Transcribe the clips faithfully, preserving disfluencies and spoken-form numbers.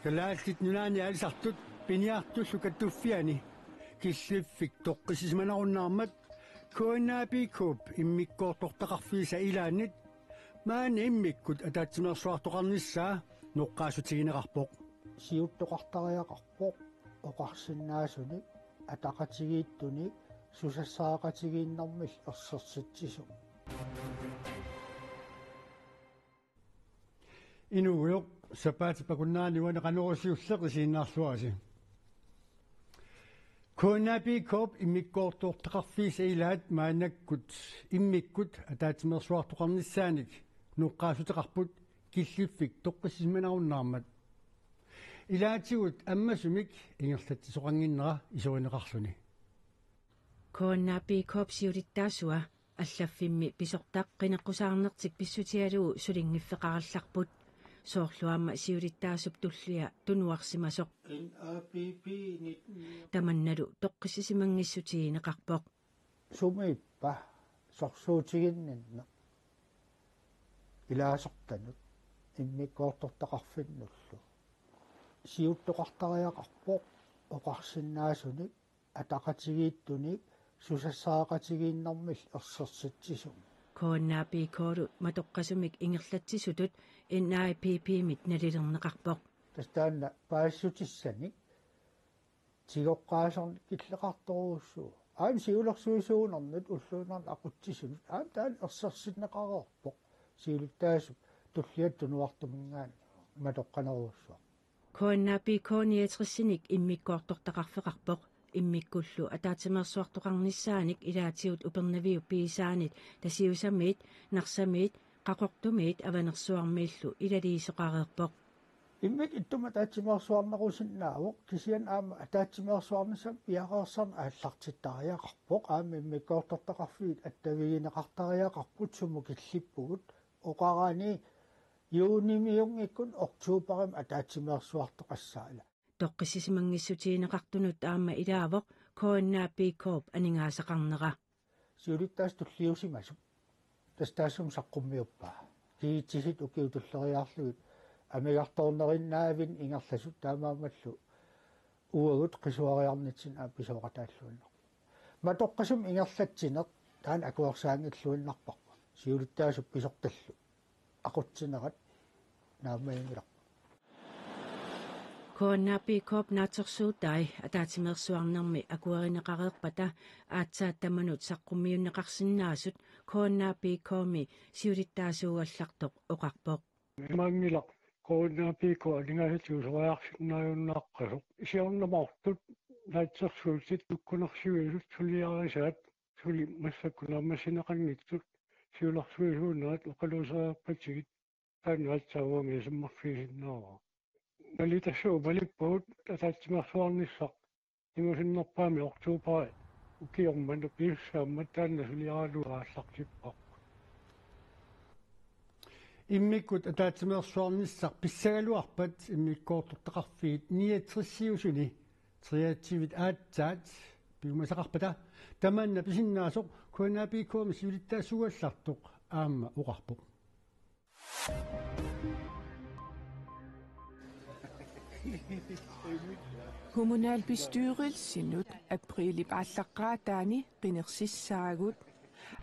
Kalaallit Nunaanni aalisartut piniartullu kattuffianni killiffik toqqissisimanarunnaarmat K N A P K-p immikkoortortaqarfiisa ilaannit maani immikkut ataatsimeersuartoqarnissaa noqqaassutigineqarpoq. Siuttoqartariaqarpoq oqarsinnaasunik ataqatigiittunik susassaqatigiinnermillu ersersitsisumik. Inuugujoq, sapaatip akunnerani uani Qanorooq siulleq isiginnaarluarisi. K N A P K-p immikkoortortaqarfiisa ilaat maannakkut immikkut ataatsimeersuartoqarnissaanik noqqaassuteqarput killiffik toqqissisimanarunnaarmat. Ilaatigut ammasumik ingerlatsisoqannginnera isorineqarluni. K N A P K-p siulittaasua allaffimmi pisortaq qineqqusaarnertik pissutigalugu sulinngiffeqarallarput. Soorlu aamma siulittaasup tullia tunuarsimasoq. N A P P-nit. Tamannalu toqqissisimanngissutigineqarpoq. Sumiippa sorsuutiginninneq ilaasortanut immikkoortortaqarfinnullu. Siuttoqartariaqarpoq oqarsinnaasunik ataqatigiittunik susassaqatigiinnermillu ersersitsisumik. K N A P K-lu matoqqasumik ingerlatsisutut N A P P-mit nalilerneqarpoq. Tassa taanna paasissutissanik tigoqqaasarneq killeqartorujussuuvoq. Aamma siulersuisuunernut ulluinnarni aqutsisunut aamma taanna ersersinneqareerpoq. Siulittaasup tulliata tunuartuminngaanniit matoqqanerujussuaq. K N A P K niogtresinik immikkoortortaqarfeqarpoq. Immikkullu ataatsimeersuartoqarnissaanik ilaatigut Upernaviup pigisaanit Tasiusamiit, Narsamiit, Qaqortumiit Avanersuarmiillu ilaliisoqareerpoq. Immikkut ittumik ataatsimeersuarnerusinnaavoq, kisianni aamma ataatsimeersuarnissamut piareersarneq aallartittariaqarpoq, aamma immikkoortortaqarfiit attavigineqartariaqarput sumut killippugut, oqarani juunimiunngikkuni oktoberimi ataatsimeersuartoqassaaq ila. Toqqissisimanngissutigineqartunut aamma ilaavoq K N A P K-p aningaasaqarnera. Siulittaasup tulliusimasoq. Tassa taassuma saqqummiuppaa. Kiitsisut ukiut tulleriiaarlugit amigartoornerinnaavinnut ingerlasut taamaammallu uagut qisuariarnitsinni aamma pisooqataalluinnarpoq. Matoqqasumik ingerlatsineq taanna akuersaanngilluinnarparput. Siulittaasup pisortallu aqutsinerat naammaginngilarput. K N A P K-p naatsorsuutai ataatsimeersuarnermi akuerineqareerpata aatsaat tamanut saqqummiunneqarsinnaasut K N A P K-mi siulittaasuugallartoq oqarpoq. Imaanngilaq K N A P K aningaasatigut usoriarsinnaajunnaaqqasoq. Siornamaartut naatsorsuutit tukkunarsiuisut suliarisaat suli massakkut naammassineqanngitsut siulersuisuunerat oqaluuseriarpatigit taanna aatsaat uanga isummerfigisinnaavara. Malittassat malippugut ataatsimeersuarnissaq ingusinnerpaamik oktoberi ukiormanna pisussaammat taanna suliaralugu aallartipparput. Immikkut ataatsimeersuarnissaq pissagaluarpat immikkoortortaqarfiit niogtresiusuni treogtyvit aatsaat piumasaqarpata tamanna pisinnaasoq K N A P K-mi siulittaasuugallartoq aamma oqarpoq. Kommunalbestyrelsinut aprilip aallaqqaataani qinersissaagut.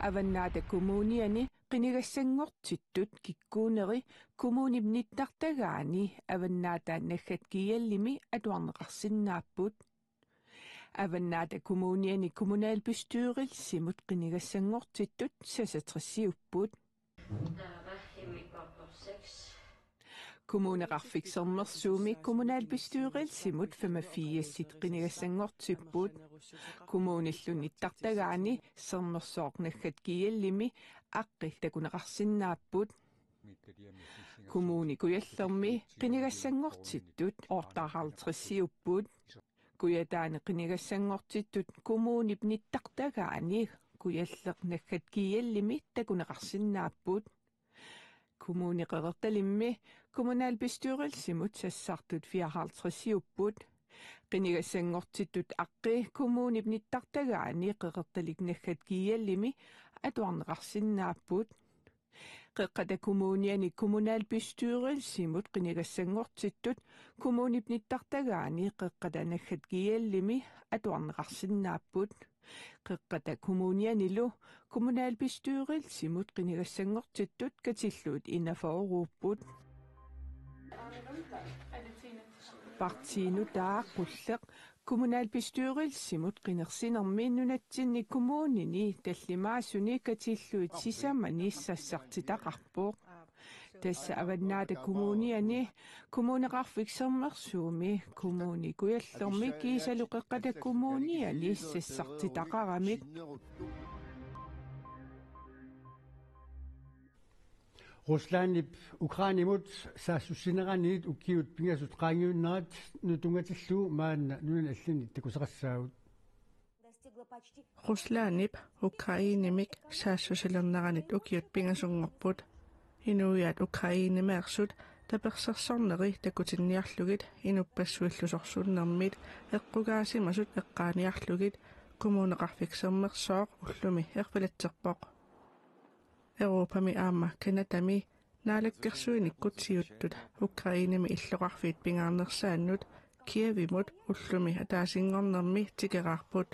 Avannaata Kommuniani qinigassanngortittut kikkuuneri kommunip nittartagaani Avannaata Naggat G L-imi atuarneqarsinnaapput. Avannaata Kommuniani kommunalbestyrelsimut qinigassanngortittut seksogtresiupput. Kommuneqarfik Sermersuumi kommunalbestyrelsimut femogfirsit qinigassanngortipput. Kommunillu nittartagaani Sermersooq Naggat G L-imi aqqi takuneqarsinnaapput. Kommune Kujallermi qinigassanngortittut otteoghalvtredsiupput. Kujataani qinigassanngortittut kommunip nittartagaani Kujalleq Naggat G L-imi takuneqarsinnaapput. Kommune Qeqertalimmi kommunalbestyrelsimut sassartut fireoghalvtredsiupput. Qinigassanngortittut aqqi kommunip nittartagaani Qeqertalik Naggat G L-imi atuarneqarsinnaapput. Qeqqata Kommuniani kommunalbestyrelsimut qinigassanngortittut kommunip nittartagaani Qeqqata Naggat G L-imi atuarneqarsinnaapput. Qeqqata Kommunianilu kommunalbestyrelsimut qinigassanngortittut katillugit enogfyrreupput. Partii Nutaaq Qulleq kommunalbestyrelsimut qinersinermi nunatsinni kommunini tallimaasuni katillugit sisamani sassartitaqarpoq. Tassa Avannaata Kommuniani, Kommuneqarfik Sermersuumi, Kommune Kujallermi kiisalu Qeqqata Kommuniani sassartitaqaramik. Ruslandip Ukrainemut saassussineraniit ukiut pingasut qaangiunnerat nutungatillugu maanna nunani allani takusaqassaagut. Ruslandip Ukrainemik saassussilerneranit ukiut pingasunngorput. Inuiaat Ukrainemeersut tapersersorneri takutinniarlugit inuppassuillu sorsunnermit eqqugaasimasut eqqaaniarlugit Kommuneqarfik Sermersooq ullumi erfilatserpoq. Europami aamma Canadami naalakkersuinikkut siuttut Ukrainemi illoqarfiit pingaarnersaannut Kievimut ullumi ataasinngornermi tikeraarput.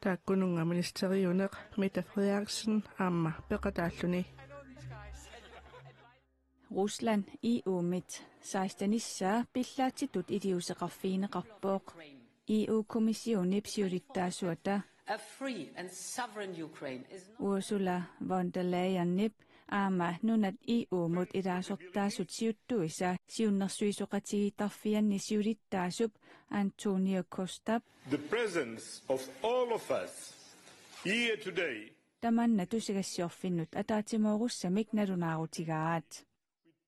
Taakkununnga ministeriuneq Mette Frederiksen aamma peqataalluni. Rusland E U-mit sekstenissaa pillaatitut iliuuseqarfigineqarpoq. E U-kommissionip siulittaasuata A free and sovereign Ukraine is Ursula von der Leyenip aamma nunat E U-mut ilaasortaasut siuttuisa siunnersuisoqatigiittarfianni siulittaasup Antonio Costap The presence of all of us here today tamanna tusagassiorfinnut ataatsimoorussamik nalunaarutigaat.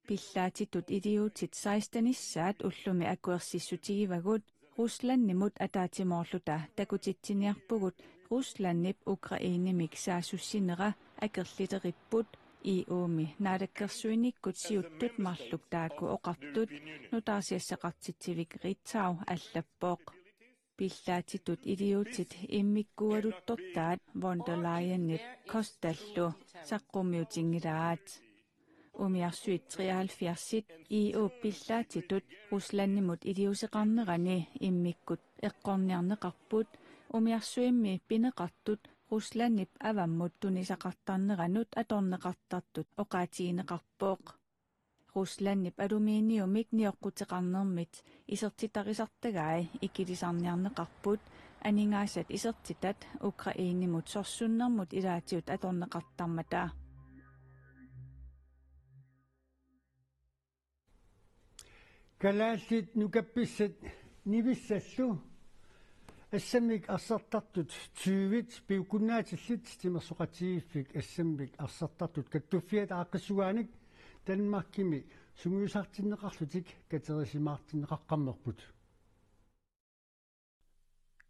Pillaatitut iliuutsit sekstenissaat ullumi akuersissutigivagut Ruslandimut ataatsimoorluta takutitsiniarpugut Ruslandip Ukrainemik saassussinera akerlileripput E U-mi naalakkersuinikkut siuttut marluk taakku oqartut nutaarsiassaqartitsivik Ritzau allappoq. Pillaatitut iliuutsit immikkuuluttortaat von der Leyenip Costallu saqqummiutinngilaat. Umiarsuit treoghalvfjerdsit E U pillaatitut Ruslandimut iliuuseqarnerani immikkut eqqorniarneqarput umiarsuimmi pineqartut Ruslandip avammut tunisaqartarneranut atorneqartartut oqaatigineqarpoq. Ruslandip aluminiumik nioqquteqarnermit isertitarisartagai ikilisarniarneqarput aningaasat isertitat Ukrainemut sorsunnermut ilaatigut atorneqartarmata. Kalaallit nukappissat nivissallu assammik arsartartut tyvit piukkunnaatillit timersoqatigiiffik assammik arsartartut kattuffiat aaqqissugaanik Danmarkimi sungiusartinneqarlutik katerisimaartinneqaqqammerput.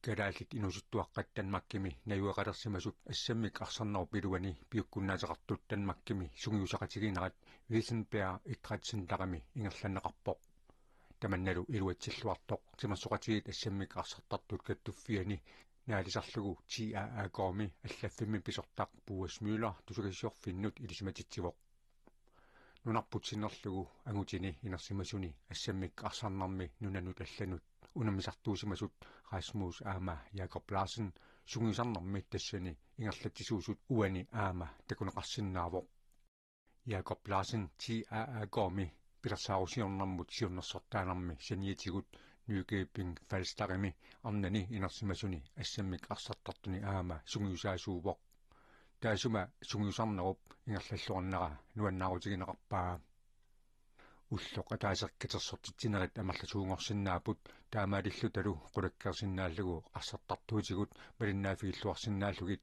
Kalaallit inuusuttuaqqat Danmarkimi najugaqalersimasut assammik arsarnerup iluani piukkunnaateqartut Danmarkimi sungiusaqatigiinnerat Vissenbjerg Idrætscenterimi ingerlanneqarpoq. Tamannalu iluatsilluartoq timersoqatigiit assammik arsartartut kattuffianni naalisarlugu T A A K-mi allaffimmi pisortaq Boas Møller tusagassiorfinnut ilisimatitsivoq. Nunarput sinnerlugu angutini inersimasuni assammik arsarnermi nunanut allanut unammisartuusimasut Rasmus aamma Jakob Larsen sungiusarnermi tassani ingerlatsisuusut uani aamma takuneqarsinnaavoq. Jakob Larsen T A A K-mi pilersaarusiornermut siunnersortaanermi saniatigut Nykøbing Falsterimi arnani inersimasuni assammik arsartartuni aamma sungiusaasuuvoq. Taassuma sungiusarnerup ingerlalluarnera nuannaarutigineqarpaa. Ulloq ataaseq katersortitsinerit amerlasuunngorsinnaapput taamaalillutalu qulakkeersinnaallugu arsartartuutigut malinnaaffigilluarsinnaallugit.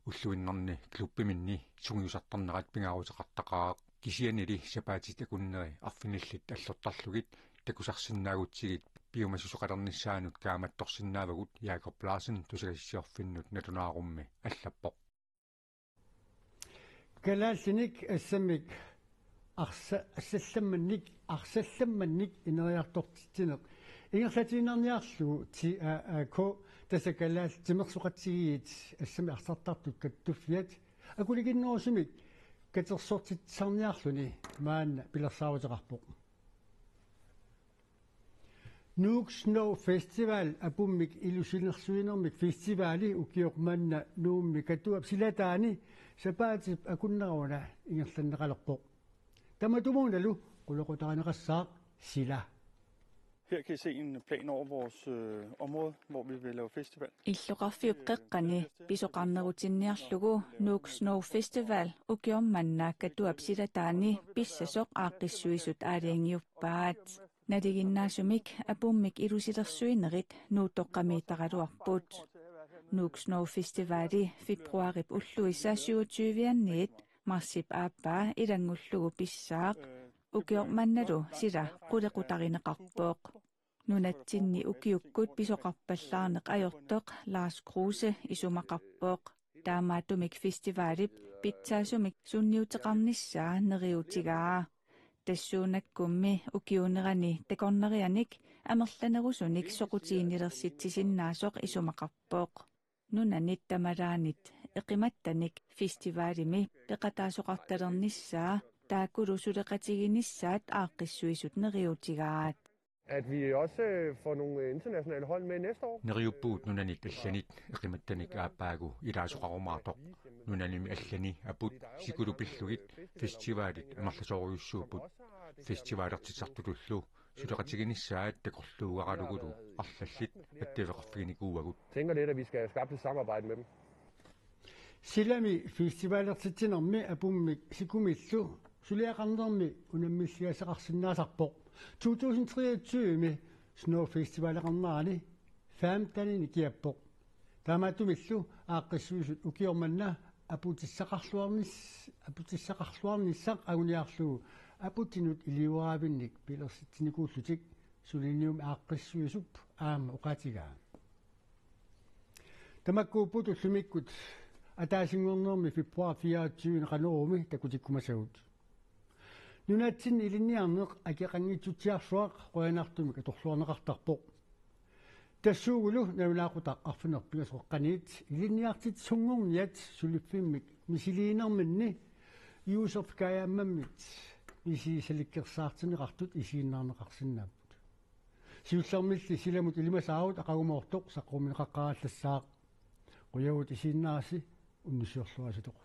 Ulluinnarni klubbiminni sungiusartarnerat pingaaruteqartaqaaq, kisiannili sapaatit akunneri arfinillit allortarlugit takusarsinnaagutsigit piumassuseqalernissaanut kaammattorsinnaavagut Jakob Larsen tusagassiorfinnut nalunaarummi allappoq. Kalaallinik assammik arsa-, assallammannik, arsallammannik ineriartortitsineq ingerlatiinnarniarlugu T A A K, tassa Kalaallit Timersoqatigiit assammik arsartartut kattuffiat, akulikinnerusumik katersortitsisarniarluni maanna pilersaaruteqarpoq. Nuuk Snow Festival apummik ilusinersuinermik festivali ukioq manna Nuummi Katuap silataani sapaatip akunnerani ingerlanneqalerpoq. Tamatumuunalu qulequtarineqassaaq sila. Her kan I se en plan over vores øh, område, hvor vi vil lave festival. Illoqarfiup qeqqani pisoqarnerutinniarlugu Nuuk Snow Festival ukioq manna Katuap silataani pissasoq aaqqissuisut aalajangiuppaat. Nalinginnaasumik apummik ilusilersuinerit nuuttoqqamiittaraluarput. Nuuk Snow Festivali februarip ulluisa syvogtyvianniit marsip aappaa ilanngullugu pissaaq. Ukioq mannalu sila qulequtarineqarpoq. Nunatsinni ukiukkut pisoqarpallaarneq ajortoq Lars Kruse isumaqarpoq. Taamaattumik festivalip pitsaasumik sunniuteqarnissaa neriuutigaa. Tassuunakkummi ukiuunerani takornarianik amerlanerusunik soqutiginnilersitsisinnaassoq isumaqarpoq. Nunanit tamalaanit eqimattanik festivalimi peqataasoqartalernissaa taakkulu suleqatiginissaat aaqqissuisut neriuutigaat. At vi også øh, får nogle øh, internationale hold med næste år. Neriuppugut nunanit allanit eqimattanik aappaagu ilaasoqarumaartoq. Nunanimi allani aput sikulupillugit festivalit amerlasoorujussuupput. Festivalertitsisartutullu suleqatiginissaat takorluugaralugulu arlallit attaveqarfiginikuuagut. Tænker lidt, at vi skal skabe et samarbejde med dem. Silami festivalertitsinermi apummik sikumillu suliaqarnermi unammilligassaqarsinnaasarpoq. Totusind treogtyve Snow Festivaleqarnerani femtenini kiappoq. Taamaattumillu aaqqissuisut ukioq manna aputissaqarluarnis aputissaqarluarnissaq anguniarlugu aputinut iliuaraavinnik pilersitsinikuullutik sulinium aaqqissuisup aamma oqaatigaa. Tamakkuupput ullumikkut ataasinngornermi februar fireogtyve Qanoroomi takutikkumasagut. Nunatsinni ilinniarneq akeqanngitsutsiarsuaq qujanartumik atorluarneqartarpoq. Tassuugulu nalunaaqutaq arfineq-pingasoqaqqaniit ilinniartitsisunngorniat suliffimmik misiliinerminni Josef Kajammammit misigisalikkersaartinneqartut isiginnaarneqarsinnaapput. Siullermilli silamut ilimasaarut aqagumoortoq saqqummineqaqqaarallassaaq. Qujavugut isiginnaarassi, unnussiorluarisi toqu.